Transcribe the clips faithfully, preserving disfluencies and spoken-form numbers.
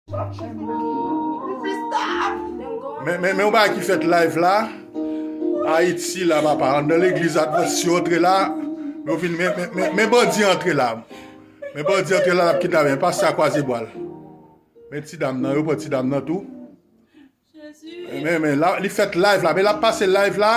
Men, men, men yon bagay ki fèt live la. Ayiti la, papa. Anndan legliz Advantis yo antre la. Men yo vin, men, men, men, men bandi antre la. Men bandi antre la, l ap kidnape. Men pastè a kwaze bwa l. Men ti dam nan, yo pran ti dam nan tou. Men, men, la, li fèt live la. Men l ap pase live la.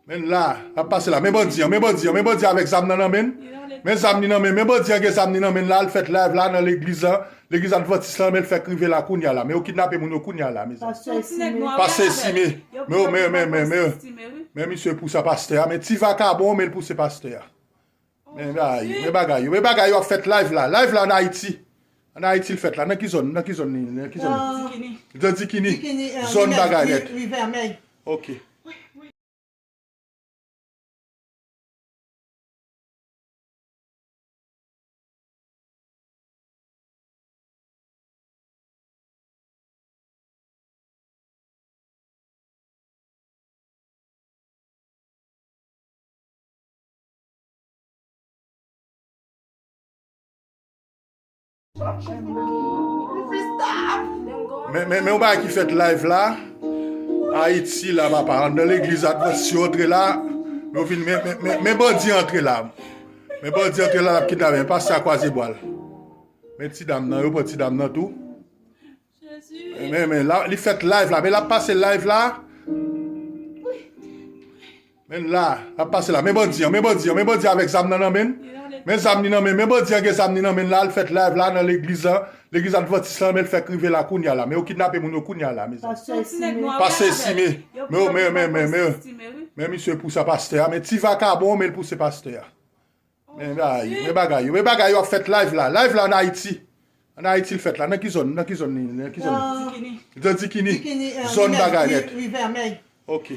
Men la, l ap pase la. Men bandi an, men bandi an, men bandi an avèk zam nan nan men l. Men zam li nan men, men bandi an gen zam li nan men l la, l fèt live la nan legliz la, legliz Advantis la, men l fèk rive la kounye a la. Men yo kidnape moun yo kounye a la, mezanmi. Pastè Esime. Men, men, men, men, men, men misye pou sa pastè a, men ti vakabon, men l pou se pastè a. Men bagay, men bagay yo, men bagay yo ap fèt live la, live la an Ayiti. An Ayiti l fèt la, nan ki zòn, nan ki zòn li, nan ki zòn? Nan Dikini. Zòn bagay nèt. Ok. Men, men, men yon bagay ki fèt live la. Ayiti la, papa. Anndan legliz Advantis yo antre la. Men yo vin, men, men, men, men bandi antre la. Men bandi antre la, l ap kidnape. Men pastè a kwaze bwa l. Men ti dam nan, yo pran ti dam nan tou. Men, men, la, li fèt live la. Men l ap pase live la. Men la, l ap pase la. Men bandi an, men bandi an, men bandi an avèk zam nan nan men l. Men zam li nan men, men bandi an gen zam li nan men l la, l fèt live la nan legliz la, legliz Advantis la, men l fèk rive la kounye a la. Men yo kidnape moun yo kounye a la, mezanmi. Pastè Esime. Men, men, men, men, men, men misye pou sa pastè a, men ti vakabon, men l pou se pastè a. Men bagay, men bagay yo, men bagay yo ap fèt live la, live la an Ayiti. An Ayiti l fèt la, nan ki zòn, nan ki zòn li, nan ki zòn? Nan Dikini. Zòn bagay nèt. Ok.